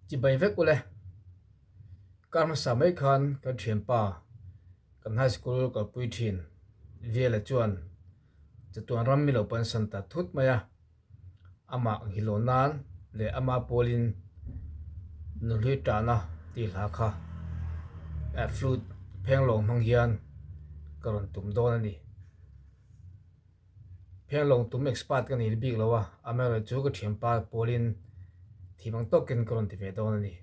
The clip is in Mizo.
Chibai vek ule. Kar hmasa mai khan kan thianpa kan high school kalpui thin Viala chuan chatuan ram mi lo pansan ta thut mai a, amah nghilh nan leh ama pawlin nuhlui tahna tih hla kha flute phenglawng hmang hian ka rawn tum dawn a ni. Phenglawng tum expert ka ni bik lo a, amaherawhchu ka thianpa pawlin thim ang tawkin ka rawn ti ve dawn a ni.